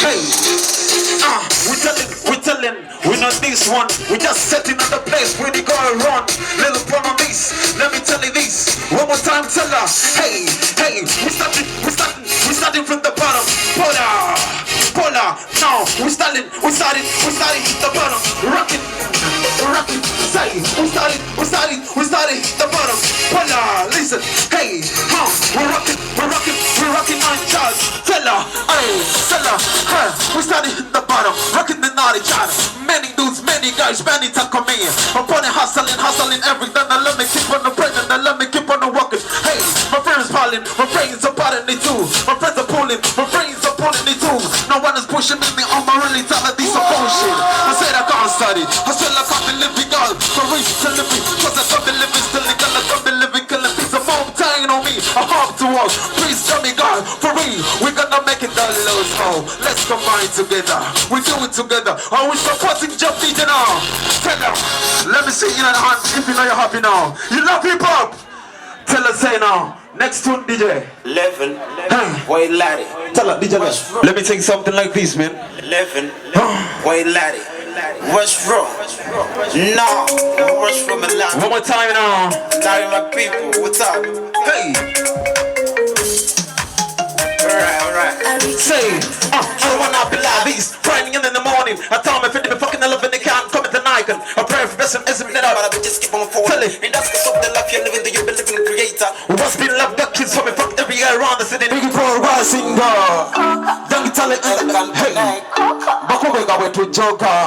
Hey, we tellin', we tellin', we not this one. We just setting up the place where they gonna run. Little pun on this, let me tell you this. One more time, tell her. Hey, hey, we started, we started, we started from the bottom. Pola, pola. Now we started, we started, we started the bottom. Rockin', rockin', say we started, we started, we started the bottom. Pola, listen, hey, huh? We rockin', we rockin', we rockin' on charge. Tell her, hey, tell her, huh? We started the bottom, rockin' the naughty charge. Many dudes, many guys, many talk on me. I'm on it hustling, hustling everything. I let me keep on the praying, I let me keep on the walking. Hey, my friends falling, my friends are parting me too. My friends are pulling, my friends are pulling me too. No one is pushing me, I'm really tired of this bullshit. I said I can't study, I said I can't be living God. For reason to live it, cause I can't be living still, I can't be living, killing things a mountain on me. I hope to walk, please tell me God, for real, we gonna make it the lose home. Let's combine together, we do it together. Are we supporting Jeff DJ now? Tell them, let me see you in the hand if you know you're happy now. You love hip hop. Tell us say now. Next tune, DJ. 11, Hey. Wait, laddie. Tell her, DJ. Let me take something like this, man. 11, wait, laddie. What's wrong? No, what's wrong? One more time now. Larry, my people, what's up? Hey. Alright, alright. Say, I wanna be like this. Grinding in the morning. I tell me, be fucking loving the can come to Nikon. I pray for best and isn't it But up. I just keep on falling. Tell it. And that's the of the life you're living, do you believe in creator? What's been love got kids for me from every year around the city. Big for rising Don't tell it. Hey, Bakubega we to joker.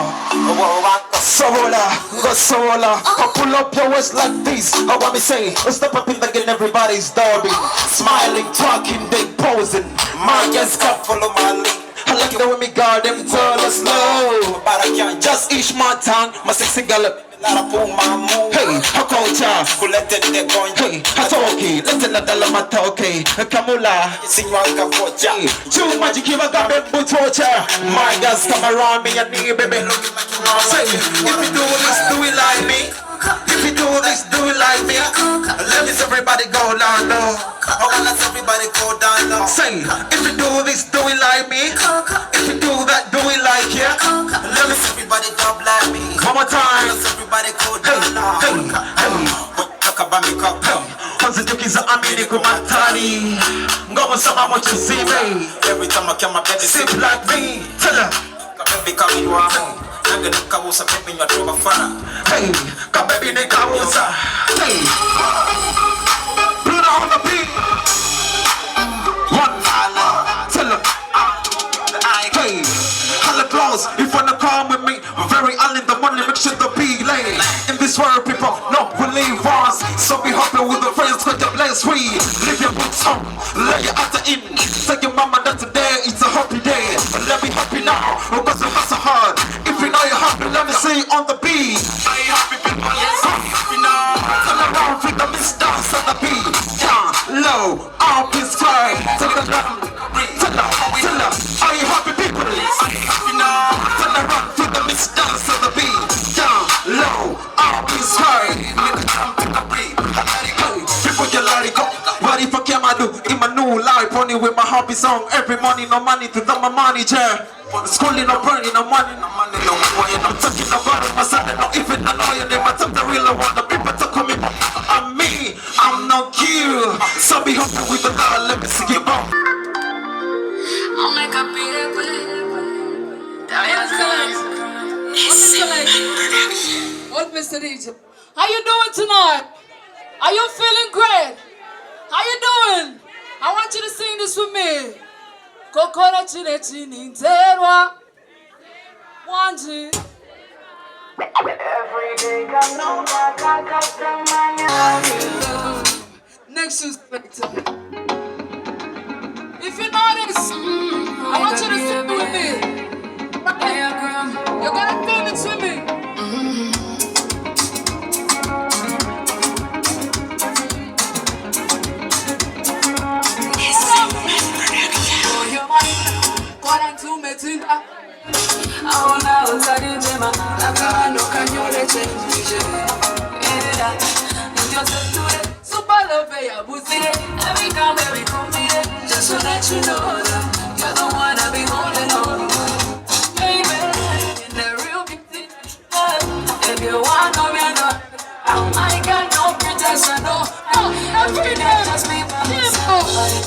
Sola, go sola. I pull up your waist like this. I want me say, step up in the game, everybody's derby. Smiling, talking, they posing. My guys got Follow my lead. I like the way me guard them tell us slow. But I can't just Just each my tongue, my sexy gallop. let up pull my move. Hey, I culture. Collected the gun. Hey, I talkie. Let's let the lama talkie. Kamula. Sinywa kavocha. Hey, too much give a goddamn boot torture. My girls come around me and need baby. Say, if you do this, do it like me. If you do this, do it like me. Let me see everybody go down low. I wanna let everybody go down low. Say, if you do this, do it like me. If you do that, do it like yeah. Let me see Everybody drop like me. one more time. Let everybody go Hey, down low. hey, hey. Talk about me, cup. Kanzijukiza amini kumatali ngoma sama mochizime Every time I come, my baby sip like me tell her Baby, come you are home. Nanga nikabusa, baby, nywa fana. hey kababy nikabuza hey Bruno on the beat one tell her hey holla close if wanna come with me very early in the morning make sure to be late in this world people no believe us so be happy with the friends cause the blessed place we leave your boots on, lay your utter in. Tell your mama that today it's a happy day. Let me happy now, because you hustle hard. If you know you're happy, let me see you on the beat. Are you happy people? Yes, I'm happy now. Turn around with the miss dance on the beat. Down, low, up is high. Tell the drum, tell her, tell her. Are you happy people? Are you happy now? Turn around with the miss dance on the beat. Down, low, up is high. Make a jump, take a breathe. Let it go. People you let it go. What if I came I do in my new life? Only with my hobby song. Every money, no money to my money, yeah. Schooling, no burning, no money, No money, no way, no I'm talking about it, my son, no even I know your name. I talk the real one, the people talk me. I'm me, I'm not you. So be happy with the love, let me see you bump. I'm like a Peter Pan. Diagrams. What Mr. DJ? How you doing tonight? Are you feeling great? How you doing? I want you to sing this with me. Kokora chine chini nterwa wanji. Next year's selector. If you know this, I want you to sing with me. Right? You're gonna sing it with me. Just to let you know that you're the one I be holding on. Baby, in the real beauty. If you want to be no, I got no pretension, no. Every day just be by my side.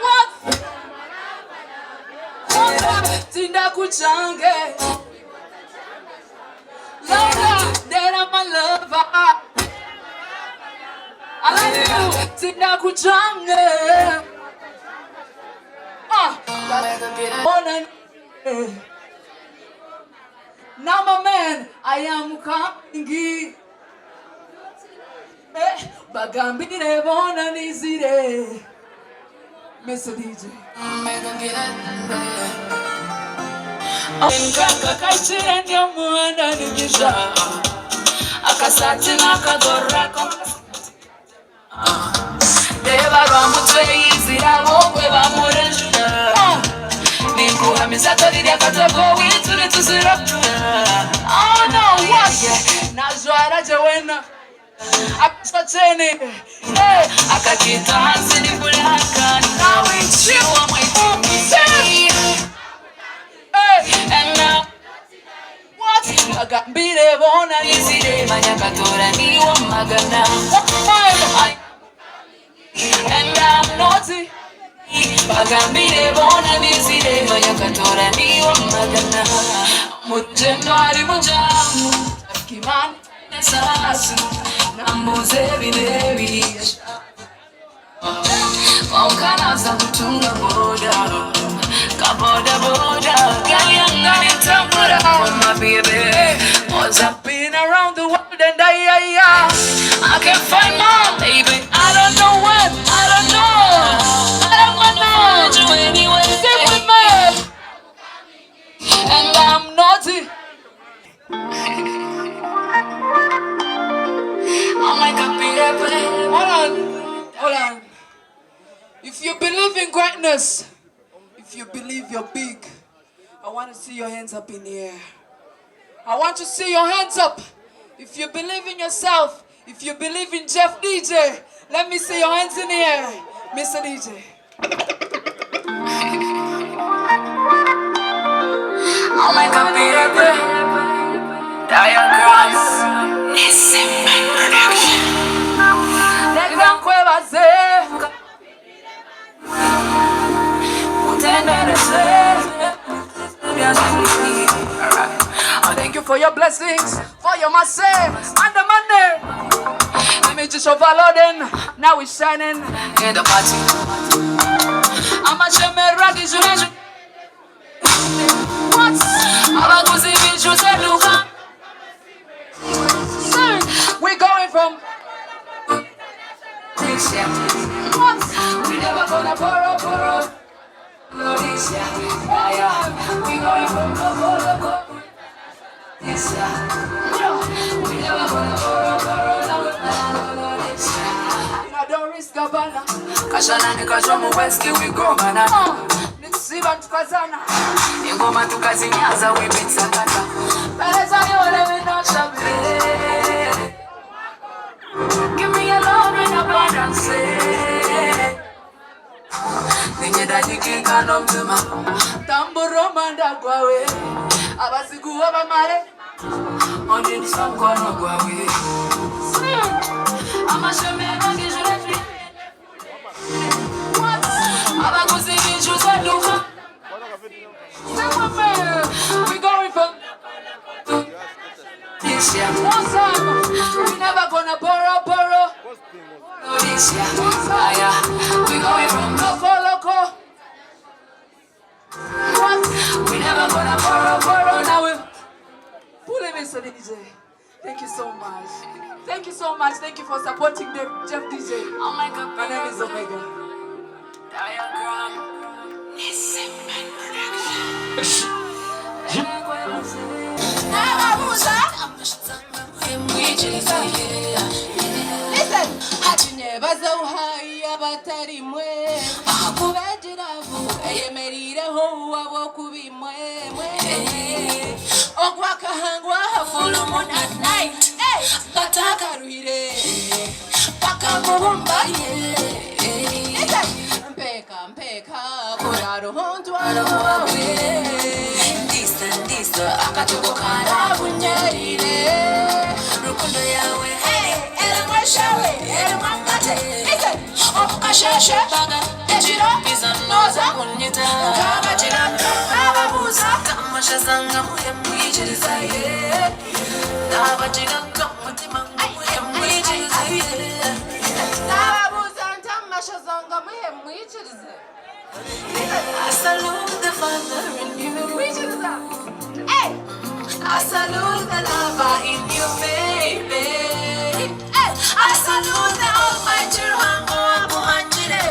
What? What? Tinda kuchange. Lover, that I'm a lover. I love you. Tinda kuchange. Ah, on and now my man, I am coming. Eh, bagambire bona nizire. Mr. DJ. Nkaka kachire ndio muhanda nigisha akasati n'akagorora reba rwamutwe yizira bokwe bamurejura ninkuhamiza torirya katego wituri tuzira Oh no, what? Najwara jewena. Akachene. Eh, akakita hansi ni bulaka now we chill. niwa mwitumisi Eh, and now what? Bagambire bona nizire. yizire manyakatora niwo magana One and I'm not time. bagambire bona nizire manyakatora niwo magana mugendo ari mujamu Kimani. sasu nambuze birebire waukanaza kutunga boda kaboda boda kayanganitambura my baby was up Been around the world and I I can find my baby. I don't know when, I don't know. I don't wanna Find you anyway. Sing with me. And I'm I'm naughty. I'm like a Peter Pan. Hold on, hold on. If you believe in greatness, if you believe you're big, I want to see your hands up in the air. I want to see your hands up. If you believe in yourself, if you believe in Jeff DJ, let me see your hands in the air, Mr. DJ. I'm like a Peter Pan. Diagrams. Reka nkwebaze, Alright. I thank you for your blessings, for your mercy, and the money. Image is overloading, now it's shining. In the party. I'm a shemeragi What? Abaguzi bijuze duka. Sing. We're going from Kashana nikajwa West we go mana nitusiba tukazana ingoma tukazinyaza we beat sakata pereza yole we no shabe give me a love in abundance ninyedajikika nomtima tamburo manda gwawe abazigu abamare ondindisa mukono gwawe amashomero ngijure abaguzi b'injuza duka We going from this year. One time, we never gonna borrow, borrow. This year, yeah. We going from loco, loco. What? We never gonna borrow, borrow. Now we pull him in, so DJ. Thank you so much. Thank you so much. Thank you for supporting the Jeff DJ. Oh my God. My name is Omega. Diagram. Hatinyebaza uhayi abatari mwe kubegiravu eyemerireho uwabo kubimwe ogwakahangwa full moon at night batakaruhire bakamubumba. Mpeka mpeka kuraro ntwaro wawe Ndisa ndisa akatuko karabunyarire rukundo yawe erimweshawe erimwangate omukasheshe baga ekiro biza noza kunyita nkabagira ababuuza amashazanga muhe mwikiriza ye nabagira mutima muhe mwikiriza ye nababuuza nti amashazanga muhe mwikirize. I salute the father in you. Mwikiriza. Hey! I salute the lover in you, baby. Hey! I salute the almighty Ruhango wakuhangire.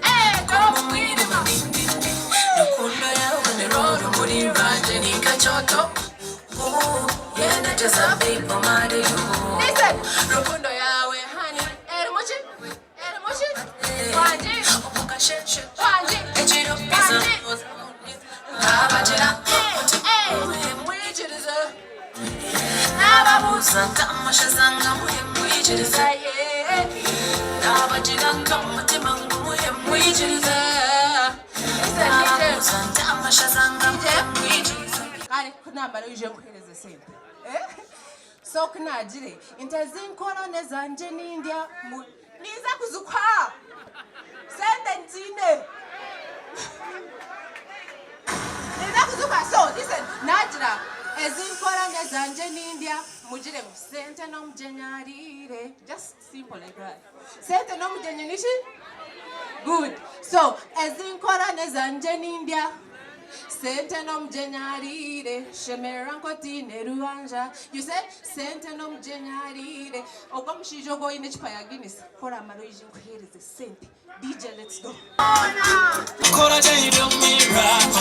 Hey! Como mwirima rukundo yawe ni roro muri rwanje ni kachoto. Yenda just people mad you. Listen! Rukundo yawe hani erimuki erimuki wangi Omukasheshe wangi ekiro biza Kabagira Hey! Mwikirize nababuza ntamushazanga muhe mwikirize ye nabagira mutima ngo muhe mwikirize nababuza ntamushazanga muhe mwikirize kale kunamara uje nkuhereze sente. Eh? So kunagire intazinkorone zanje nindya niza kuzikwa sente nzine niza kuzikwa. So listen, nagira ezinkorone zanje nindya mugire ngu sente n'omujenyarire, just simple like that. Sente n'omujenyi nishi good. So ezinkorone zanje nindya sente n'omujenyarire shemerera nkotine rubanja. You say sente n'omujenyarire ogwo omushaija ogwo oine ecupa ya Guinness kora amara oije nkuhereze sente. DJ, let's go. Kora day do me right.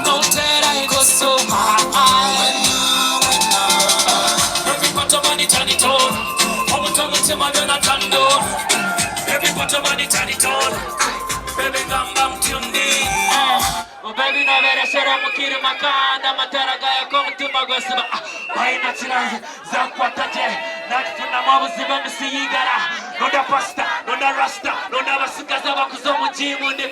No tell I go so high. Every part of money turn it on. Omuto mutima byona turn on. Every part of money turn it on. Baby gamba I'm tuned in. Oh baby naberesera mukiri makanda amatara gayako omutima gwesiba balina kirazi zakwata gye nakifunamu obuzibu emisiyigara nonda pasta nonda rasta nonda abasigazi abakuze omu jimu ndi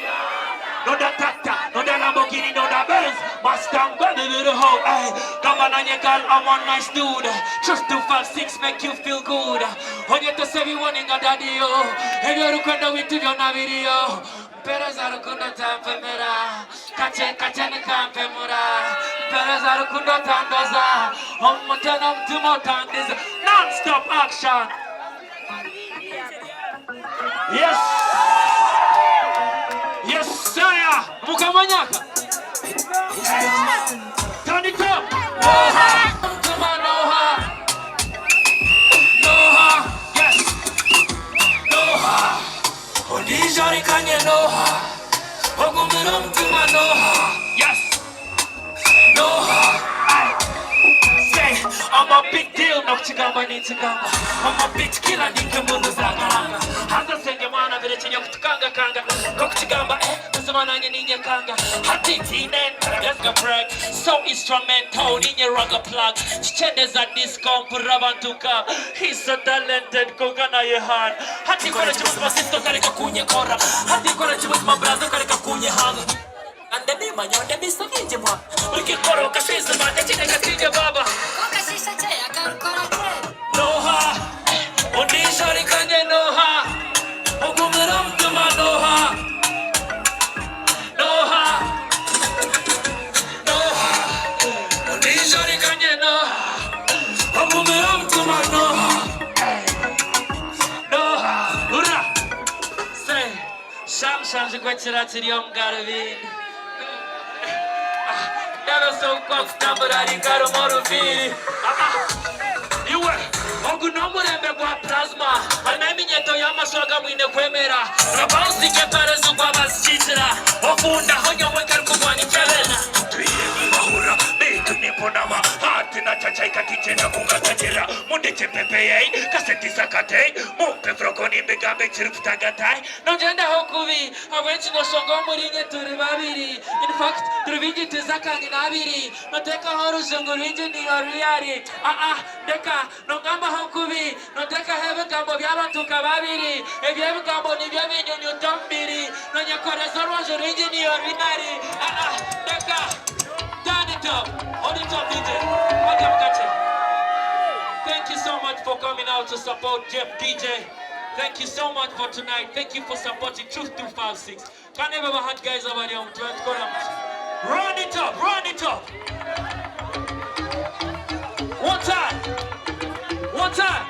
nonda tata nonda Lamborghini nonda Benz Mustang baby beautiful. Hey, gamba nanye girl, I'm one nice dude. Trust 256 make you feel good. Onye tosebi woninga daddy yo ebyo rukundo witu byona biriyo mpereza rukundo tampemera kache kache nikampemura mpereza rukundo tandoza omuteno omutima otandiza non stop action. Yes yes sir, mukamanyaka. Turn it up. Noha, Noha, Noha. Yes. rikanye noha ogumira omutima noha yes noha Ay. Say, I'm a big deal nokukigamba ninkigamba I'm a big killer ninkemundu zagaranga hanze senge mwana birekenye kutukangakanga nkokukigamba eh buzima nanye ninyekanga hati tine ntarabyaziga break so instrumental ninye raga plug kicendeza disco mpurira abantu nka he's so talented konka naye han hati kora kibuzima sister kareka kunyekora hati kora kibuzima brother kareka kunyehanga Kutambura ringaro mu Iwe ogu n'omurembe gwa plasma harimu eminyeto y'amaswaga mwine kwemera rabawusike perezo gwabazikikira okundaho nyowe nkarikurwanya ikyebena twire nibahura bitu nipunama hati nachachaika tichena kungatachira mundeke pepeyei kasetisakatei mumpe frokoni mbigambe chiri kutagatai nogyendaho kubi habweki noshonga omurinye turi babiri in fact turi bingi tuzakanye n'abiri notekaho orujungu rwingi niyo ruyari aa ndeka nongambaho kubi notekaho ebigambo by'abantu nka babiri ebyo ebigambo nibyo binyunyuta omubiri nonyekoreza orwaju rwingi niyo ruyari aa ndeka turn it up hold it up DJ Wajja mukate. Thank you so much for coming out to support Jeff DJ. Thank you so much for tonight. Thank you for supporting Truth 256. Can ever had guys over there on Run it up, run it up. One time. One time.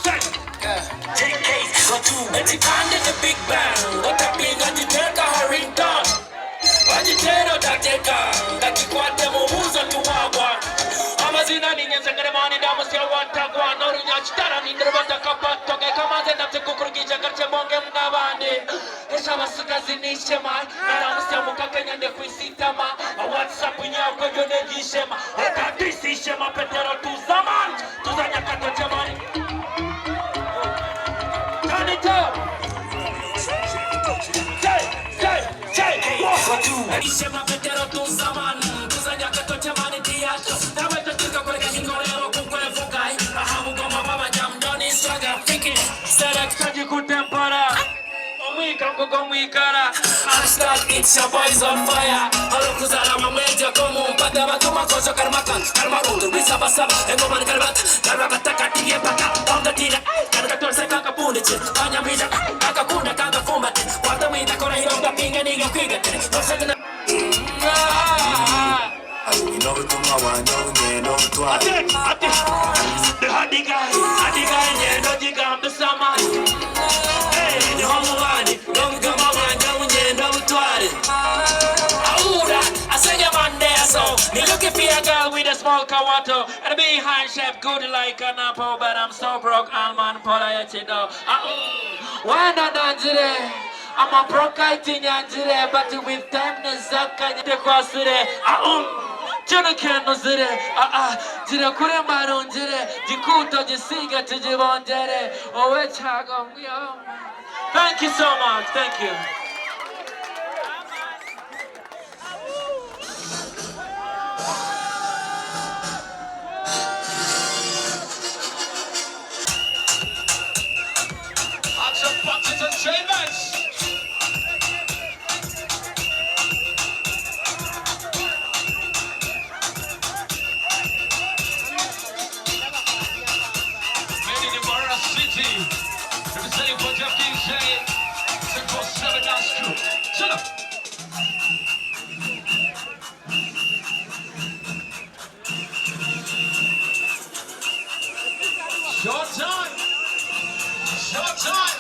Say. Etikande the big bang. Otapinga jiteka Harrington. Wajitero tateka. Ngakikwate mubuzo tuwagwa. Amazina ninyenzengeremani ndamusya watagwa norunya chitara nindirabata kapatoge kamaze ndatsikukurugija garche bonge mnabandi esha abasigazi nishema naramusya mukakenya ndekwisitama whatsapp nyako byo nebyishema otadisishema petero tuzaman tuzanyakato chemani. Turn it up. Say, say, say. Ishema petero tuzaman tuzanyakato chemani tiyacho naweto tukakoleka kinkolero kukwevukai ahabugoma babajamdoni swaga fiki select kutempara omwika ngugo mwikara Hashtag it's your boys on fire. Olokuzala mamweja komumpata batuma kozo karmakan karmarundu bisabasaba engoman karbat karmakataka tiye paka ongatira karkatorse kakapundiche kanyamija akakunda kakafumbate watamwita kora hironga pinga niga kwigatire nosatana Ate, ate, the hadigai, hadigai, nyendo jigambe sama. Hey, ni homubani, nomugamba wanje unyendo butware. Aura, I say your man there, so me looking for a girl with a small kawato and a behind shape good like an apple, but I'm so broke, alman pola yachido. Wanda nanjire. I'm a broke nyanjire, but with time nezaka nyekwasire. Kino kenuzire, jire kure marunjire, jikuto jisiga tujibonjere, owe chago mwiyo. Thank you so much, thank you. Action, punches and shavers. Made in Mbarara City. Representing for Jeff DJ. Central 7 Dance Crew. Shut up. Short time. Short time.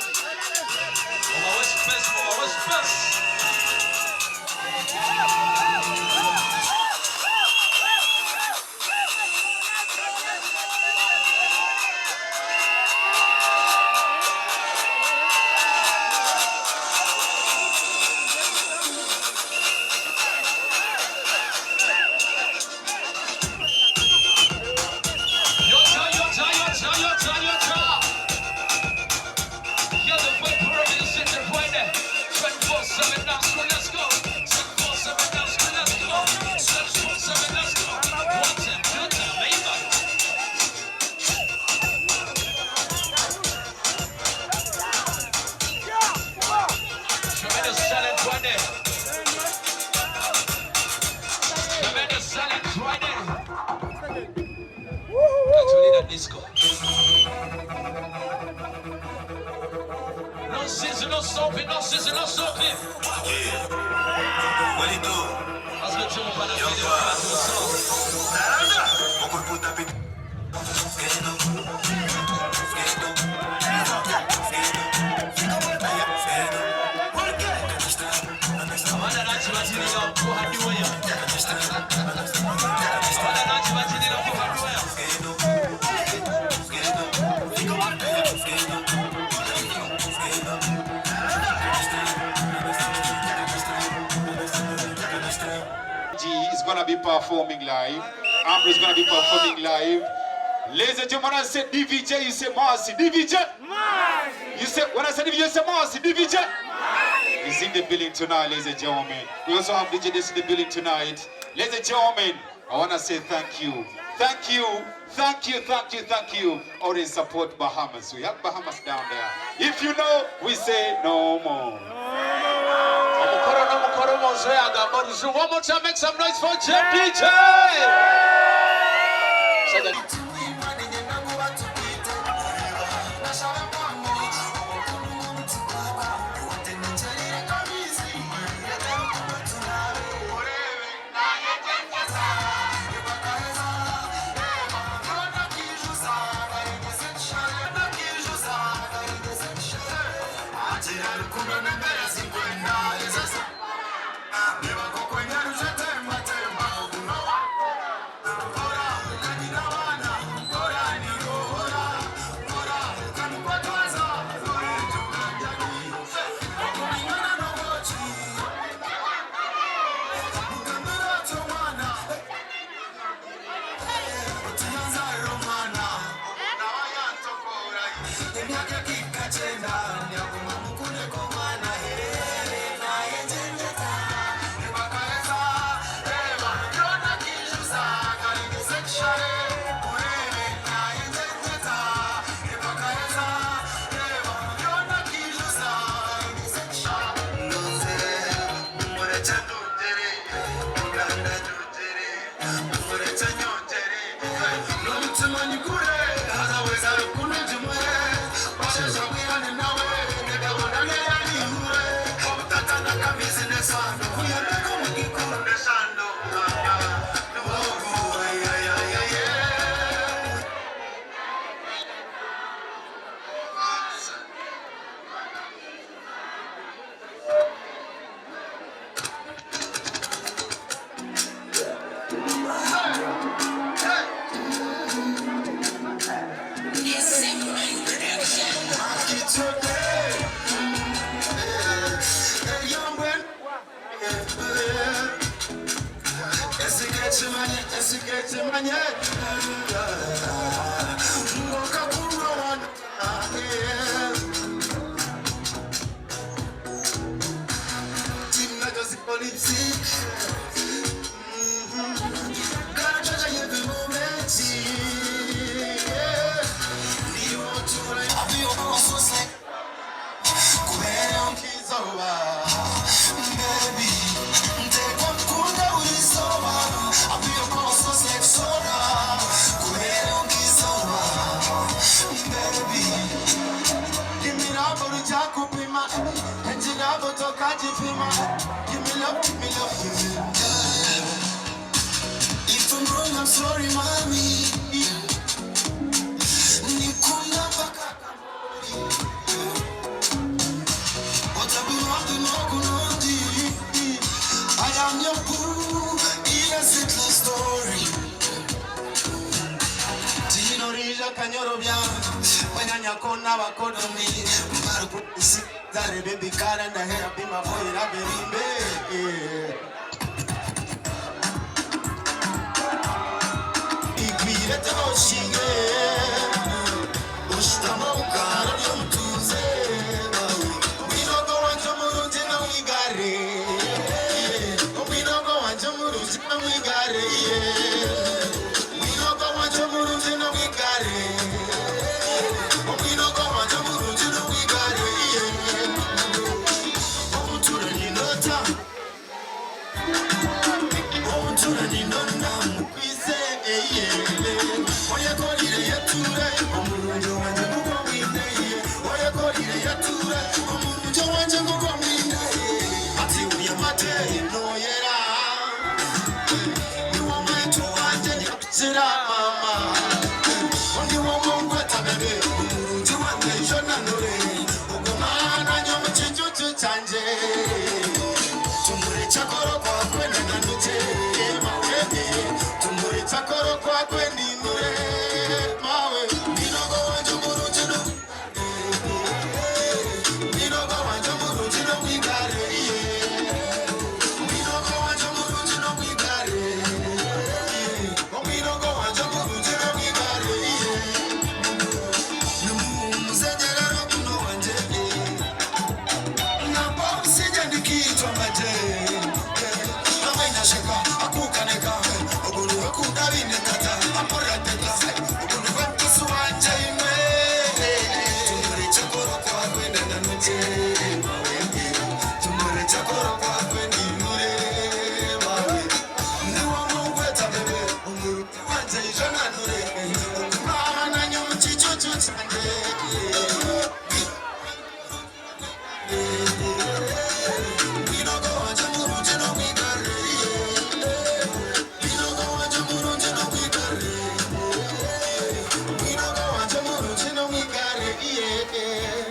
Over West Best, over West Best. G is gonna be performing live. Amber is gonna be performing live. Ladies and gentlemen, when I say DVJ, you say Marcy. DVJ? Marcy. You say when I say DVJ, you say Marcy. DVJ? Marcy. He's in the building tonight, ladies and gentlemen. We also have DJ this in the building tonight. Ladies and gentlemen, I wanna say thank you. Thank you, thank you, thank you, thank you. Always support Bahamas. We have Bahamas down there. If you know, we say no more. Omukoro n'omukoro omwojo yagamba orujungu. One more time, make some noise for JPJ! Oye, Yeah.